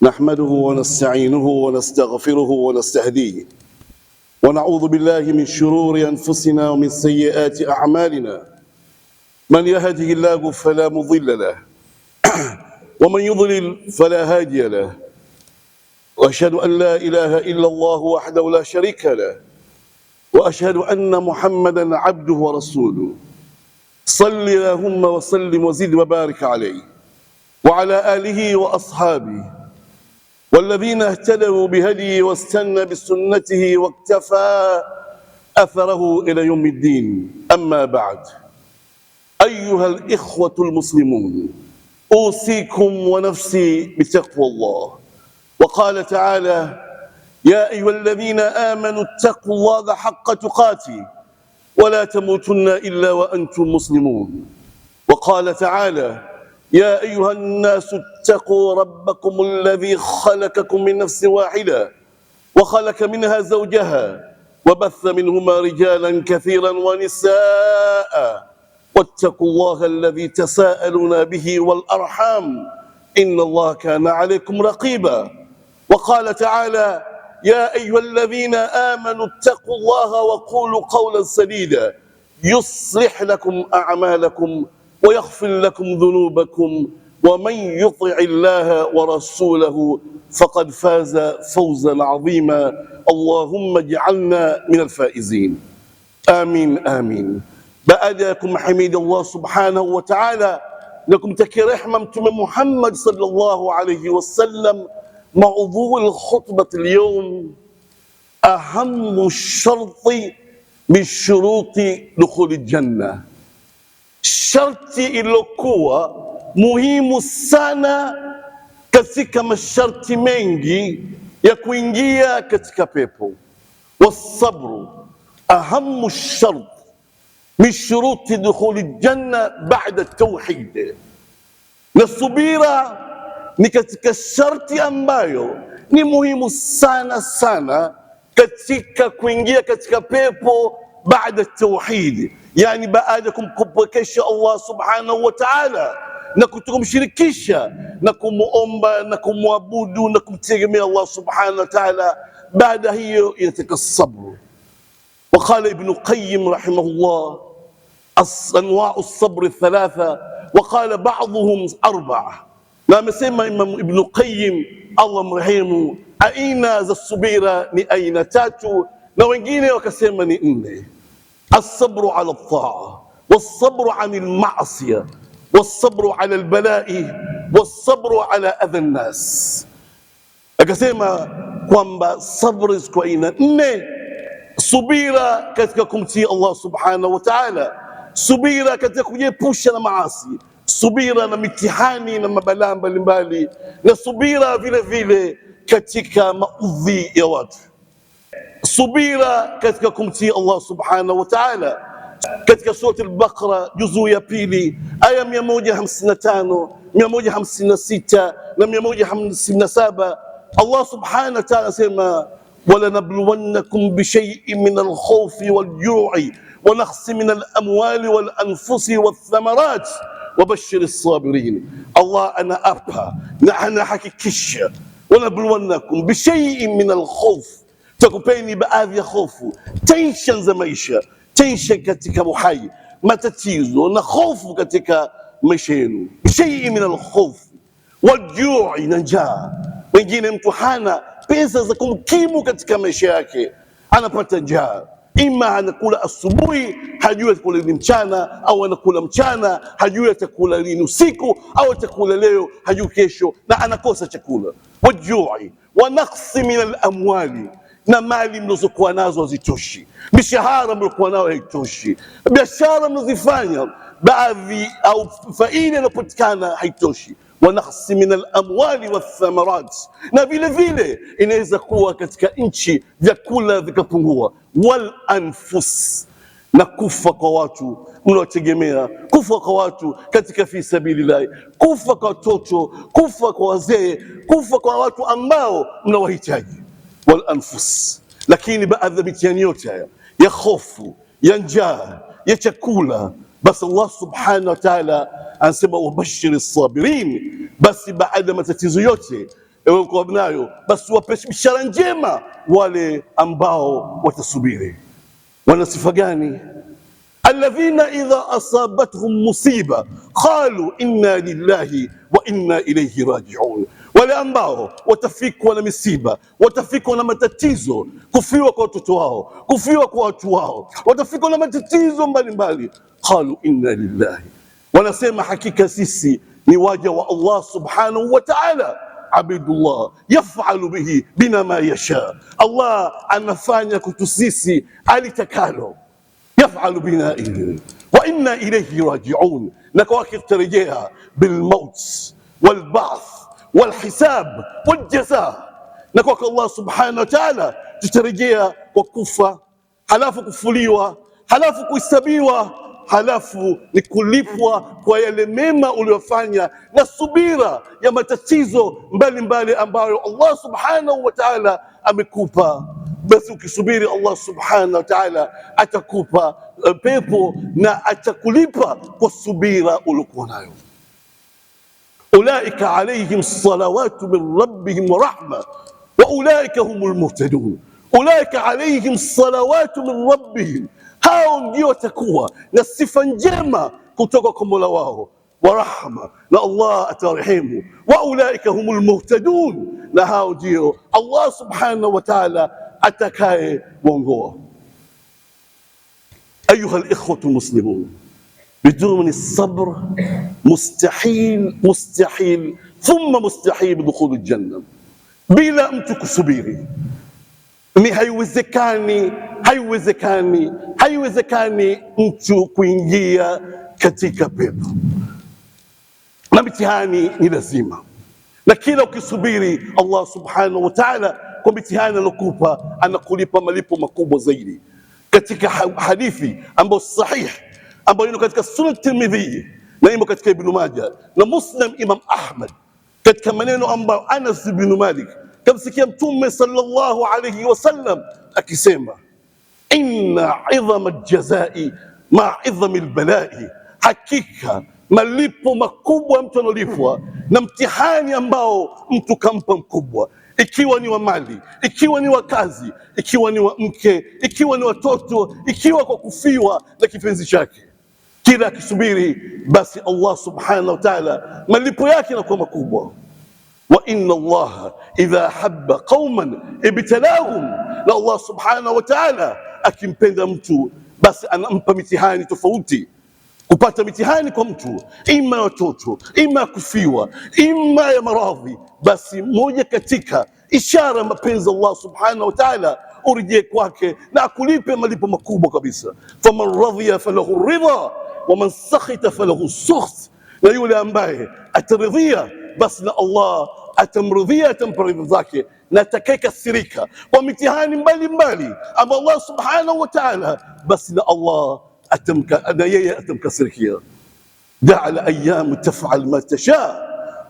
نحمده ونستعينه ونستغفره ونستهديه، ونعوذ بالله من شرور أنفسنا ومن سيئات أعمالنا. من يهده الله فلا مضل له، ومن يضلل فلا هادي له. وأشهد أن لا إله إلا الله وحده لا شريك له، وأشهد أن محمدا عبده ورسوله. صل اللهم وسلم وزد وبارك عليه وعلى آله وأصحابه والذين اهتدوا بهديه واستنى بسنته واقتفى أثره إلى يوم الدين. أما بعد، أيها الإخوة المسلمون، أوصيكم ونفسي بتقوى الله. وقال تعالى: يا أيها الذين آمنوا اتقوا الله حق تقاته ولا تموتن إلا وأنتم مسلمون. وقال تعالى: يا أيها الناس اتقوا ربكم الذي خلقكم من نفس واحدة وخلق منها زوجها وبث منهما رجالا كثيرا ونساء، واتقوا الله الذي تساءلون به والأرحام، إن الله كان عليكم رقيبا. وقال تعالى: يا أيها الذين آمنوا اتقوا الله وقولوا قولا سديدا يصلح لكم أعمالكم ويغفر لكم ذنوبكم، ومن يطع الله ورسوله فقد فاز فوزا عظيما. اللهم اجعلنا من الفائزين، آمين آمين. Baada ya kumhimidi Allah subhanahu wa ta'ala na kumtakia rehma Mtume Muhammad sallallahu alayhi wasallam, maudhui alkhutbah alyawm ahamu sharti min shuruti dukhuli janna, sharti iliyokuwa muhimu sana katika masharti mengi ya kuingia katika pepo. Wasabru ahamu shart min shuruti dukhuli janna ba'da tauhid, na subira ni katika sharti ambayo ni muhimu sana sana katika kuingia katika pepo baada tauhid, yani baada kumpokesha Allah subhanahu wa ta'ala na kutokumshirikisha na kumuomba na kumwabudu na kumtegemea Allah subhanahu wa ta'ala. Baada hiyo inataka sabru. Waqala Ibn Qayyim rahimahullah, anwau sabri thalatha, waqala ba'dhuhum arba'a. Na amesema Imam Ibn Qayyim, Allah mrehemu, aina za subira ni aina tatu na wengine wakasema ni nne. Alsabru ala ltaa, walsabru an lmasiya, walsabru ala lbalai, walsabru ala adha nnas. Akasema kwamba sabri ziko aina nne: subira katika kumtii Allah subhanahu wa ta'ala, subira katika kujiepusha na maasi, subira na mitihani na mabalaa mbalimbali, na subira vile vile katika maudhi ya watu, subira katika kumtii Allah subhanahu wa ta'ala. Katika surati al-Baqara juzuu ya pili aya 155, 156 na 157, Allah subhanahu wa ta'ala asema: walanabluwannakum bishaiin min alkhawfi waljui wa naqsi min alamwali walanfusi walthamarat wabashiri sabirin. Allah anaapa na anahakikisha, wanabluwannakum bishaiin min alkhawf, takupeni baadhi ya hofu, tension za maisha, tension katika uhai, matatizo na hofu katika maisha yenu, bishaiin min alkhawf waljui, na njaa. Wengine mtu hana pesa za kumkimu katika maisha yake, anapata njaa, ima anakula asubuhi hajui atakula lini mchana, au anakula mchana hajui atakula lini usiku, au atakula leo hajui kesho, na anakosa chakula. Wajui wa naqsi min alamwali, na mali mlizokuwa nazo hazitoshi, mishahara mliokuwa nayo haitoshi, biashara mlizofanya baadhi au faida inayopatikana haitoshi. Wa naqsi min alamwali wathamarat, na vile vile inaweza kuwa katika nchi vyakula vikapungua. Wal anfus, na kufa kwa watu mnaotegemea, kufa kwa watu katika fi sabilillahi, kufa kwa watoto, kufa kwa wazee, kufa kwa watu ambao mnawahitaji. Wal anfus. Lakini baadhi ya mitihani yote haya ya hofu, ya njaa, ya chakula, basi Allah subhanahu wa ta'ala anasema wabashiri sabirin. Basi baada ya matatizo yote uko nayo, basi wape bishara njema wale ambao watasubiri. Wana sifa gani? Alladhina idha asabatuhum musiba qalu inna lillahi wa inna ilayhi rajiun, wale ambao watafikwa na misiba, watafikwa na matatizo, kufiwa kwa watoto wao, kufiwa kwa watu wao, watafikwa na matatizo mbalimbali, qalu inna lillahi, wanasema hakika sisi ni waja wa Allah subhanahu wa ta'ala. Abidullah yafalu bihi bina ma yasha, Allah anafanya kutu sisi alitakalo. Yafalu bina wa inna ilayhi rajiun, na kwake tutarejea. Bilmaut walbath walhisab waljaza, na kwake Allah subhanahu wa ta'ala tutarejea kwa kufa, halafu kufuliwa, halafu kuhesabiwa, halafu ni kulipwa kwa yale mema uliyofanya na subira ya matatizo mbalimbali ambayo Allah subhanahu wa ta'ala amekupa. Basi ukisubiri Allah subhanahu wa ta'ala atakupa pepo na atakulipa kwa subira uliokuwa nayo. Ulaika alayhim salawatu min rabbihim wa rahma wa ulaika humul muhtadun. Ulaika alayhim salawatu min rabbihim, hao ndio watakuwa na sifa njema kutoka kwa Mola wao wa rahma, na Allah atarehemu. Wa ulaika humul muhtadun, na hao ndio Allah subhanahu wa ta'ala atakaye waongoa. Ayuha alikhwatu lmuslimun, biduni sabr mustahil mustahil thumma mustahil dukhulu ljanna, bila mtu kusubiri ni haiwezekani, haiwezekani, haiwezekani mtu kuingia katika pepo, na mitihani ni lazima, na kila ukisubiri Allah subhanahu wa ta'ala kwa mitihani alokupa anakulipa malipo makubwa zaidi. Katika hadithi ambayo sahih ambayo iko katika Sunan Tirmidhi na imo katika Ibn Majah na Muslim Imam Ahmad, katika maneno ambayo Anas ibn Malik kamsikia Mtume sallallahu alayhi wasallam akisema, inna idhama aljazai ma idhami albalai, hakika malipo makubwa mtu analipwa na mtihani ambao mtu kampa mkubwa, ikiwa ni wa mali, ikiwa ni wa kazi, ikiwa ni wa mke, ikiwa ni watoto, ikiwa kwa kufiwa na kipenzi chake, kila akisubiri basi Allah subhanahu wa ta'ala malipo yake yanakuwa makubwa. Wa inna Allaha idha habba qauman ibtalahum, na Allah subhanahu wa ta'ala akimpenda mtu basi anampa mitihani tofauti. Kupata mitihani kwa mtu ima ya watoto, ima ya kufiwa, ima ya maradhi, basi moja katika ishara ya mapenzi Allah subhanahu wa ta'ala urejee kwake na akulipe malipo makubwa kabisa. Faman radhiya falahu ridha wa man sakhita falahu sukht, na yule ambaye ataridhia basi na Allah atamridhia, atampa ridha zake, na atakayekasirika kwa mitihani mbalimbali ambayo Allah subhanahu wa ta'ala, basi na Allah na yeye atamkasirikia. Daa alayamu tafal ma tasha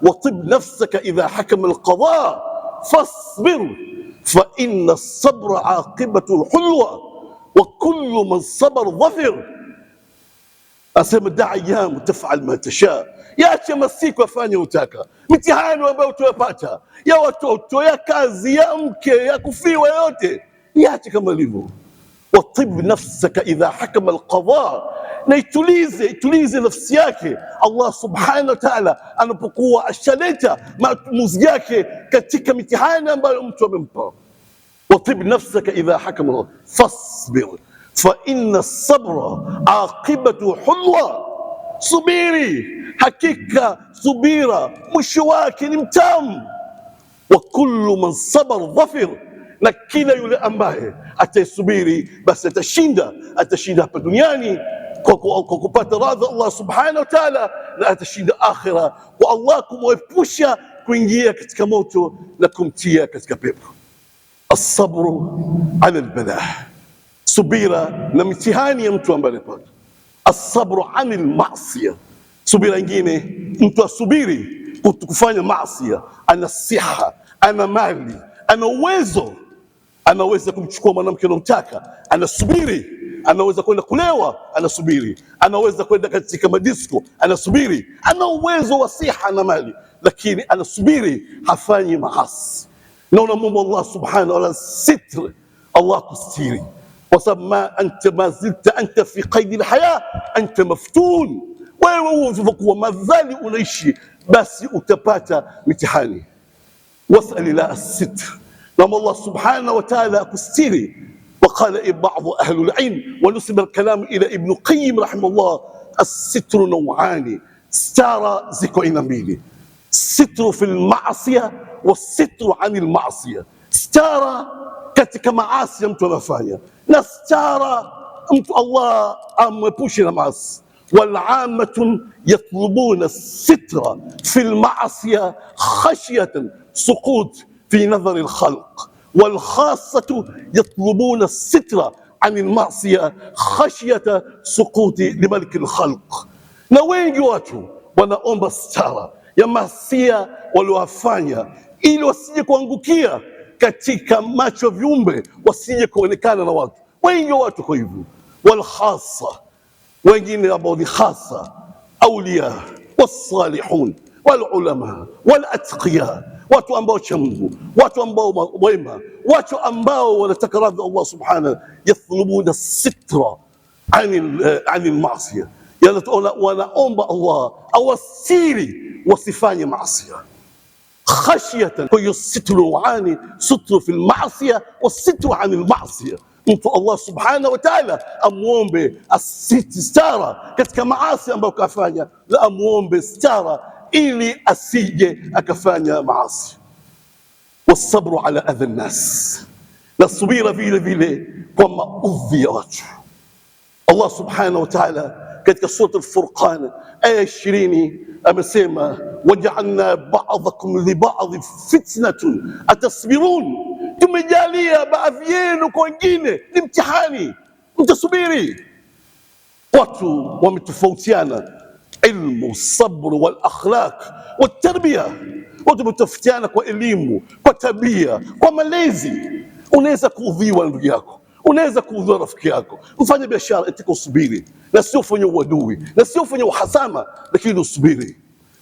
watib nafsaka idha hakama alqada fasbir fa inna sabra aqibatu lhulwa wa kullu man sabar dhafir. Asema daa ayamu tafal ma tasha, yache masiku afanye utaka. Mitihani ambayo utayapata ya watoto, ya kazi, ya mke, ya kufiwa, yote yache kama ilivyo. Watib nafsaka idha hakama alqada, na itulize itulize nafsi yake Allah subhanahu wa ta'ala anapokuwa ashaleta maamuzi yake katika mitihani ambayo mtu amempa. Watib nafsaka idha hakama alqada fasbir fa inna sabra aqibatu hulwa, subiri, hakika subira mwisho wake ni mtamu. Wa kullu man sabar dhafir, na kila yule ambaye ataisubiri basi atashinda, atashinda hapa duniani kwa kupata radhi Allah subhanahu wa ta'ala, na atashinda akhira kwa Allah kumwepusha kuingia katika moto na kumtia katika pepo. Asabru ala albalah, subira na mitihani ya mtu ambaye anapata. Asabru anil maasiya, subira ingine mtu asubiri kufanya maasiya. Ana siha, ana mali, ana uwezo, anaweza kumchukua mwanamke anamtaka, anasubiri Anaweza kwenda kulewa, anasubiri. Anaweza kwenda katika madisko, anasubiri. Ana uwezo wa siha na mali, lakini anasubiri, hafanyi maasi. Na unamwomba Allah subhanahu wa ta'ala sitr, Allah kustiri, kwa sababu ma anta ma zilta anta fi qaidi alhaya anta maftun. Wewe ulivyokuwa madhali unaishi, basi utapata mitihani. Wasal la sitr, naomba Allah subhanahu wa ta'ala akustiri. Waqala ba'd ahli alilm wa nusiba alkalam ila Ibn Qayyim rahimahullah, assitru nawani, stara ziko aina mbili, sitru fi lmasia wa sitru ani lmasia. Stara katika maasi mtu anafanya, na stara mtu Allah amwepushe na maasi. Walamatu yatlubuna sitra fi lmasia khashyatan suqut fi nadhari lkhalq walkhasatu yatlubuna sitra ani lmasia khashyata suquti limaliki lkhalq. Na wengi watu wanaomba stara ya masia waliowafanya ili wasije kuangukia katika macho ya viumbe, wasije kuonekana na watu wengi. Watu kwa hivyo walkhasa, wengine ambao ni khasa aulia wassalihun walulama walatqiya, watu ambao cha Mungu, watu ambao wema, watu ambao wanataka radhi Allah subhanahu, yatlubuna sitra ani lmasia, wanaomba Allah awasiri wasifanye masia khashyatan. Kwa hiyo sitru ani sitru fi lmasia wasitru ani lmasia. Mtu Allah subhanahu wa ta'ala amwombe asiti stara katika maasi ambayo kafanya, la amwombe stara ili asije akafanya maasi. Wasabru ala adha nnas, na subira vile vile kwa maudhi ya watu. Allah subhanahu wa ta'ala katika Surat Al-Furqan aya 20 amesema, wajaalna ba'dakum li ba'dhi fitnatun atasbirun, tumejalia baadhi yenu kwa wengine ni mtihani, mtasubiri. Watu wametofautiana ilmu, sabru wal akhlaq watarbia, watu wametofautiana kwa elimu, kwa tabia, kwa malezi. Unaweza kuudhiwa ndugu yako, unaweza kuudhiwa rafiki yako, mfanye biashara, itika usubiri, na sio ufanye uadui na sio ufanye uhasama, lakini usubiri.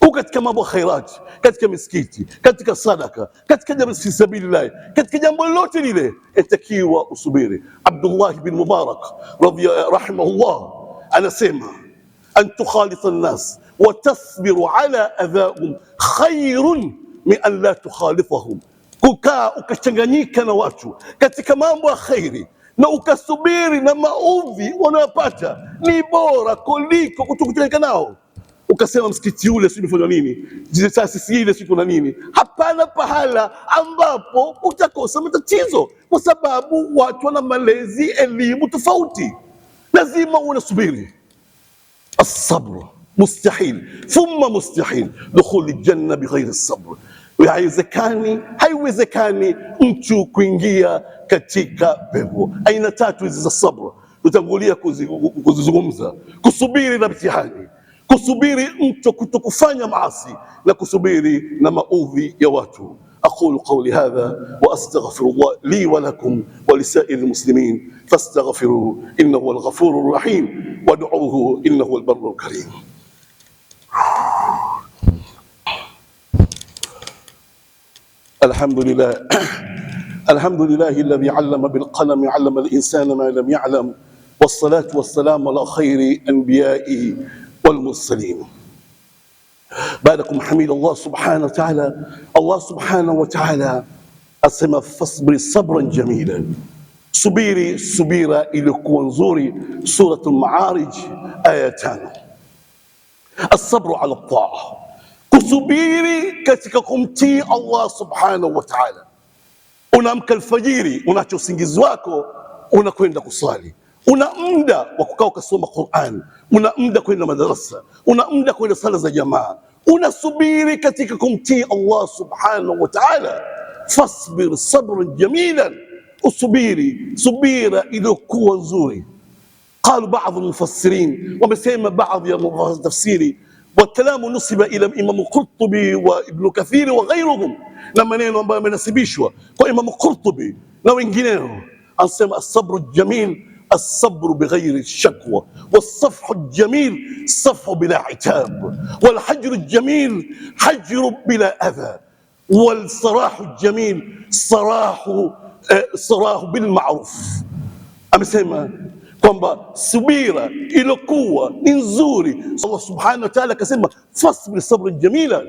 Uko katika mambo khairati, katika misikiti, katika sadaka, katika jambo fi sabilillah, katika jambo lolote lile itakiwa usubiri. Abdullah bin Mubarak rahimahullah anasema an tukhalita nnas wa tasbiru ala adhaahum khairun min an la tukhalifahum, kukaa ukachanganyika na watu katika mambo ya khairi na ukasubiri na maudhi wanayopata ni bora kuliko kutokuchanganyika nao. Ukasema msikiti ule si umefanywa nini, taasisi ile si kuna nini. Hapana pahala ambapo utakosa matatizo, kwa sababu watu wana malezi, elimu tofauti. Lazima uwe subiri. Asabru mustahil thumma mustahil dukhuli janna bighairi sabr, haiwezekani, haiwezekani mtu kuingia katika pepo. Aina tatu hizi za sabr tutangulia kuzizungumza: kusubiri na mtihani, kusubiri mtu kutokufanya maasi, na kusubiri na maudhi ya watu. Aqulu qawli hadha wa astaghfirullah li wa lakum wa lisairil muslimin fastaghfiruhu innahu huwal ghafurur rahim wad'uuhu innahu huwal barrul karim. Alhamdulillah, alhamdulillahi alladhi allama bilqalami allama al-insana ma lam ya'lam wassalatu wassalamu ala khairi anbiyaihi wal mursalin. Baada kumhamidi Allah subhanahu wa ta'ala, Allah subhanahu wa ta'ala asema fasbiri sabran jamila, subiri subira iliyokuwa nzuri. Suratul Maarij aya 5. Asabru ala taa, kusubiri katika kumtii Allah subhanahu wa ta'ala. Unaamka alfajiri, unaacha usingizi wako, unakwenda kuswali, una muda wa kukaa ukasoma Qur'an, una muda kwenda madarasa, una muda kwenda sala za jamaa, unasubiri katika kumtii Allah subhanahu wa ta'ala. Fasbir sabran jamilan, usubiri subira iliyokuwa nzuri. Qalu baadhi almufassirin, wamesema baadhi ya tafsiri, wakalamu nusiba ila Imamu Qurtubi wa Ibnu Kathiri wa ghairuhum, na maneno ambayo yamenasibishwa kwa Imamu Qurtubi na wengineo. Anasema asabru jamil الصبر بغير الشكوى، والصفح الجميل صفح بلا عتاب، والحجر الجميل حجر بلا أذى، والصراح الجميل صراح صراح بالمعروف. Amesema kwamba subira iliyokuwa ni nzuri. Allah subhanahu wa ta'ala akasema fasbir sabran jamila,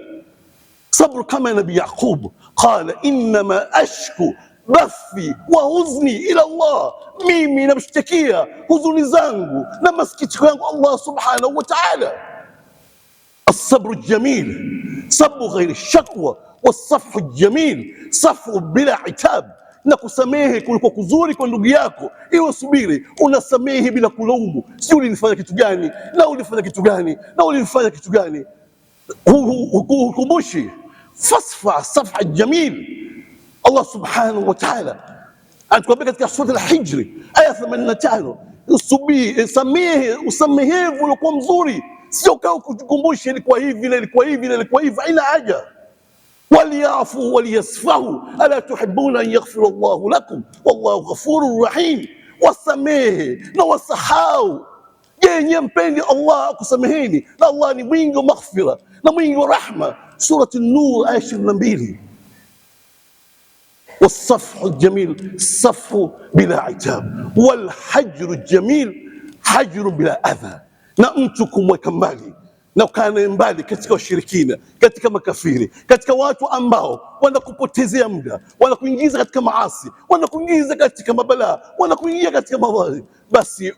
sabr kama Nabii Yaqub qala innama ashku bathi wa huzni ila Allah, mimi namshtakia huzuni zangu na masikitiko yangu Allah subhanahu wa ta'ala. الصبر الجميل صبر غير الشكوى، والصفح الجميل صفح bila itab, na kusamehe kuliko kuzuri kwa ndugu yako, iwe subiri, unasamehe bila kulaumu, si ulinifanya kitu gani na ulifanya kitu gani na ulifanya kitu gani, hukumbushi. Fasfa safha jamil. Allah subhanahu wa ta'ala anatuambia katika sura Al-Hijri aya 85, subiri, samehe, usamehevu uliokuwa mzuri, sio kaa kukumbusha ilikuwa hivi na ilikuwa hivi na ilikuwa hivi, haina haja. Waliyafu waliyasfahu ala tuhibuna an yaghfira Allahu lakum wallahu ghafurur rahim, wasamehe na wasahau. Je, nyie mpendi Allah akusameheni? Na Allah ni mwingi wa maghfira na mwingi wa rahma. Surati Nur aya 22. والصفح الجميل صفح بلا عتاب، والحجر الجميل حجر bila adha, na mtu kumweka mbali na ukaa naye mbali katika washirikina, katika makafiri, katika watu ambao wanakupotezea muda, wanakuingiza katika maasi, wanakuingiza katika mabalaa, wanakuingia katika madhari, basi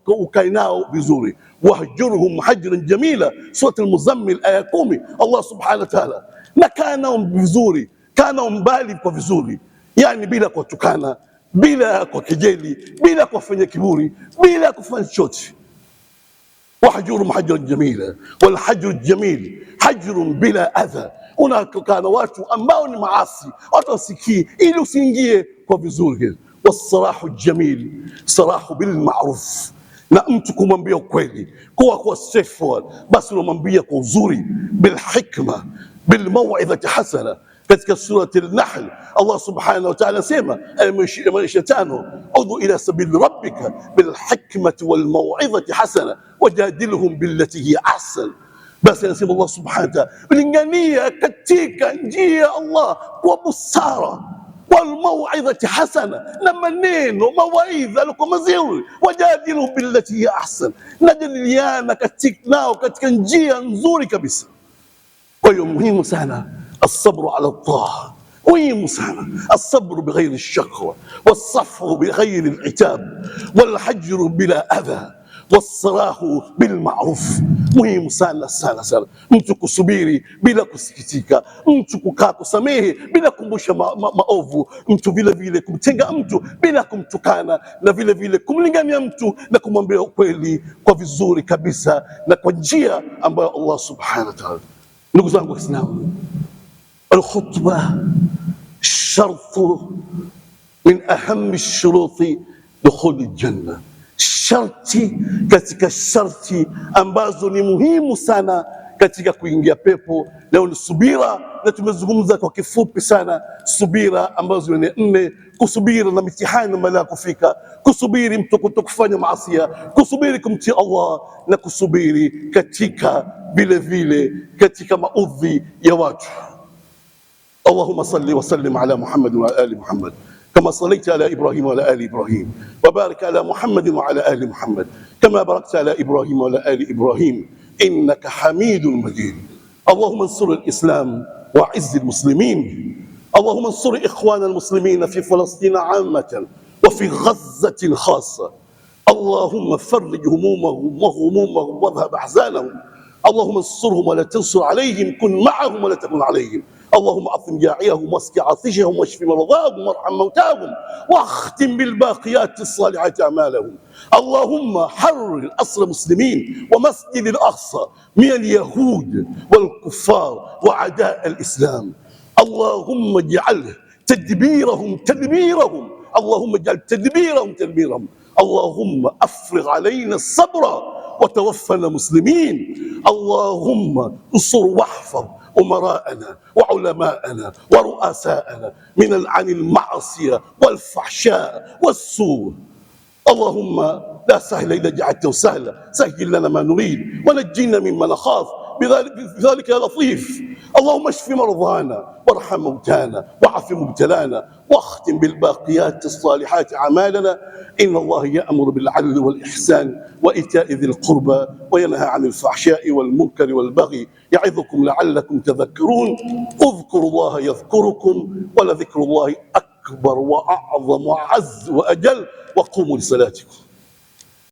ukae nao vizuri. Wahjurhum hajran jamila, Surat Al-Muzammil aya 10. Allah subhanahu wa ta'ala, na kaa nao vizuri, kaa nao mbali kwa vizuri, yani bila kuwatukana, bila kwa kejeli, bila kuwafanyia kiburi, bila kufanya chochote. Wahjurhum hajran jamila, walhajru jamil hajrun bila adha. Unakaa na watu ambao ni maasi, watu wasikii, ili usiingie kwa vizuri. Wassarahu jamil sarahu bilmaruf, na mtu kumwambia ukweli, kuwa kwa straightforward, basi unamwambia kwa uzuri, bilhikma bilmawidhati hasana. Katika surati Al-Nahl Allah subhanahu wa ta'ala anasema aya 25, ud'u ila sabili rabbika bilhikmati walmawidhati hasana wajadilhum billati hiya ahsan. Basi anasema Allah subhanahu wa ta'ala, lingania katika njia ya Allah kwa busara, walmawidhati hasana, na maneno mawaidha alikuwa mazuri, wajadilhum billati hiya ahsan, najadiliana nao katika njia nzuri kabisa. Kwa hiyo muhimu sana الصبر على الطاعة، muhimu sana الصبر بغير الشكوى، والصفح بغير العتاب، والحجر بلا أذى، والصراح بالمعروف. Muhimu sana sana sana mtu kusubiri bila kusikitika, mtu kukaa kusamehe bila kukumbusha maovu, mtu vile vile kumtenga mtu bila kumtukana, na vile vile kumlingania mtu na kumwambia ukweli kwa vizuri kabisa na kwa njia ambayo Allah subhanahu wa ta'ala. Ndugu zangu Waislamu, الخطبة شرط من أهم الشروط دخول الجنة, sharti katika sharti ambazo ni muhimu sana katika kuingia pepo. Leo ni subira, na tumezungumza kwa kifupi sana subira ambazo ni nne: kusubiri na mitihani mbele ya kufika, kusubiri mtu kutokufanya maasia, kusubiri kumtii Allah na kusubiri katika vile vile katika maudhi ya watu. اللهم صل وسلم على محمد وعلى ال محمد كما صليت على ابراهيم وعلى ال ابراهيم، وبارك على محمد وعلى ال محمد كما باركت على ابراهيم وعلى ال ابراهيم انك حميد مجيد. اللهم انصر الاسلام واعز المسلمين. اللهم انصر اخوان المسلمين في فلسطين عامه وفي غزه خاصه. اللهم فرج همومهم وغمومهم واذهب احزانهم. اللهم انصرهم ولا تنصر عليهم، كن معهم ولا تكن عليهم. اللهم اطعم جائعهم واسق عاطشهم واشف مرضاهم وارحم موتاهم واختم بالباقيات الصالحات اعمالهم. اللهم حرر اسر المسلمين ومسجد الاقصى من اليهود والكفار وعداء الاسلام. اللهم اجعله تدبيرهم تدميرهم، اللهم اجعل تدبيرهم تدميرهم. اللهم افرغ علينا الصبر وتوفنا مسلمين. اللهم انصر واحفظ امراءنا وعلماءنا ورؤساءنا من عن المعصيه والفحشاء والسوء. اللهم لا سهل إلا جعلته سهلا، سهل لنا ما نريد ونجينا مما نخاف، بذلك يا لطيف. اللهم اشف مرضانا وارحم موتانا وعف مبتلانا واختم بالباقيات الصالحات أعمالنا. إن الله يأمر بالعدل والإحسان وإيتاء ذي القربى وينهى عن الفحشاء والمنكر والبغي يعظكم لعلكم تذكرون. اذكروا الله يذكركم، ولذكر الله أكبر وأعظم وأعز وأجل. وقوموا لصلاتكم.